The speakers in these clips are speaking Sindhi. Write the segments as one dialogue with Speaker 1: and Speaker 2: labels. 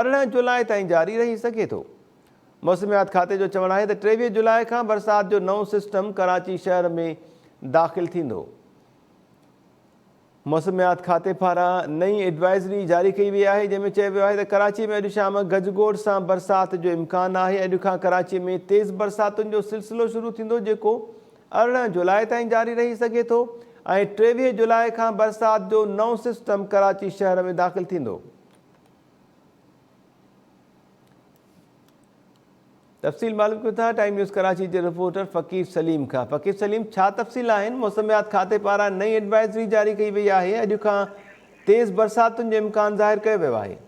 Speaker 1: 18 جولاء تائين جاري رهي سگهي ٿو. موسميات کاتي جو چوڻ آهي ته 23 جولاء کان برسات جو نئون سسٽم ڪراچي شهر ۾ داخل ٿيندو. موسميات کاتي پاران نئين ايڊوائزري جاري ڪئي وئي آهي جنهن ۾ چيو ويو آهي ته ڪراچي ۾ اڄ شام گجگوڙ سان برسات جو امڪان آهي، اڄ کان ڪراچي ۾ تيز برساتن جو سلسلو شروع ٿيندو جيڪو 18 جولاء تائين جاري رهي سگهي ٿو ۽ 23 جولاء کان برسات جو نئون سسٽم ڪراچي شهر ۾ داخل ٿيندو. تفصيل معلوم ڪيون ٿا ٽائيم نيوز ڪراچي جي رپورٽر فقير سليم کان. فقير سليم ڇا تفصيل آهن موسميات کاتي پاران نئين ايڊوائزري جاري ڪئي وئي آهي اڄ کان تيز برساتن جو امڪان ظاهر ڪيو ويو آهي.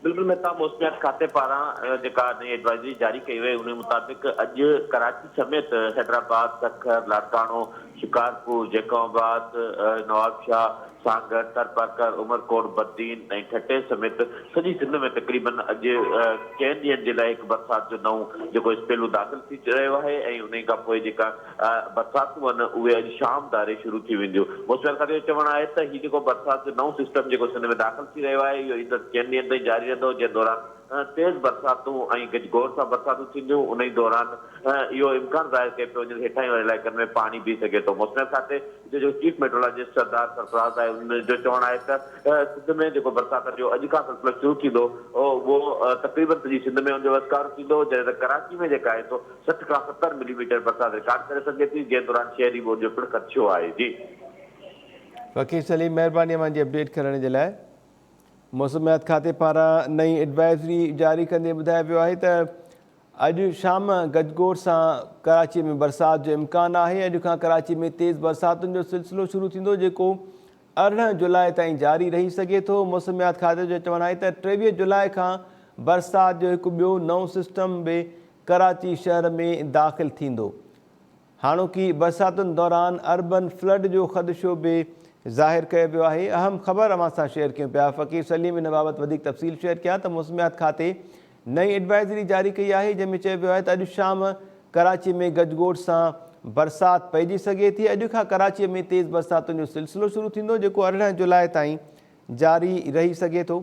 Speaker 2: بلڪل مهتاب موسميات کاتي پاران جيڪا نئين ايڊوائزري جاري ڪئي وئي انهي مطابق اڄ ڪراچي سميت حيدرآباد، سکر، لاڙڪاڻو، شڪارپور، جيڪب آباد، نوابشاهه، سانگهڙ، ٿرپارڪر، عمرڪوٽ، بدين ۽ ٺٽي سميت سڄي سنڌ ۾ تقريبن اڄ چئن ڏينهن جي لاء هڪ برسات جو نئون جيڪو اسپيلون داخل ٿي رهيو آهي ۽ انهي کان پوء جيڪا برساتون آهن اهي اڄ شام ڌاري شروع ٿي وينديون. موسميات کاتي جو چوڻ آهي ته هي جيڪو برسات جو نئون سسٽم جيڪو سنڌ ۾ داخل ٿي رهيو آهي اهو ايندڙ چئن ڏينهن تائين جاري رهندو جنهن دوران تيز برساتون ۽ گجگوڙ سان برساتون ٿينديون، انهي دوران اهو امڪان ظاهر ڪيو پيو وڃي ته هيٺاهين واري علائقن ۾ پاڻي بيهي سگهي ٿو. موسميات کاتي جو جيڪو چيف ميٽرولاجسٽ سردار سرفراز آهي ان جو چوڻ آهي ته سنڌ ۾ جيڪو برساتن جو اڄ کان سلسلو شروع ٿيندو اهو تقريبن سڄي سنڌ ۾ ان جو وسڪارو ٿيندو جڏهن ته ڪراچي ۾ جيڪا آهي سو 60 کان 70 ملي ميٽر برسات رڪارڊ ڪري سگهجي ٿي جنهن دوران شهري ٻوڏ جو پڻ خدشو آهي. جي.
Speaker 1: فقير سليم مهرباني اوهان جي اپڊيٽ ڪرڻ جي لاء. موسميات کاتي پاران نئين ايڊوائزري جاري ڪندي ٻڌايو ويو آهي ته اڄ شام گجگوڙ سان ڪراچي ۾ برسات جو امڪان آهي، اڄ کان ڪراچي ۾ تيز برساتن جو سلسلو شروع ٿيندو جيڪو 18 جولاء تائين جاري رهي سگهي ٿو، موسميات کاتي جو چوڻ آهي ته 23 جولاء کان برسات جو هڪ ٻيو نئون سسٽم به ڪراچي شهر ۾ داخل ٿيندو. هاڻوڪي برساتن دوران اربن فلڊ جو خدشو به ظاهر ڪيو ويو آهي. اهم خبر اوهان سان شيئر ڪيون پيا. فقير سليم ان بابت وڌيڪ تفصيل شيئر ڪيا ته موسميات کاتي نئين ايڊوائزري جاري ڪئي آهي جنهن ۾ چيو ويو آهي ته اڄ شام ڪراچي ۾ گجگوڙ سان برسات پئجي سگهي ٿي. اڄ کان ڪراچي ۾ تيز برساتن جو سلسلو شروع ٿيندو جيڪو 18 جولاء تائين جاري رهي سگهي ٿو.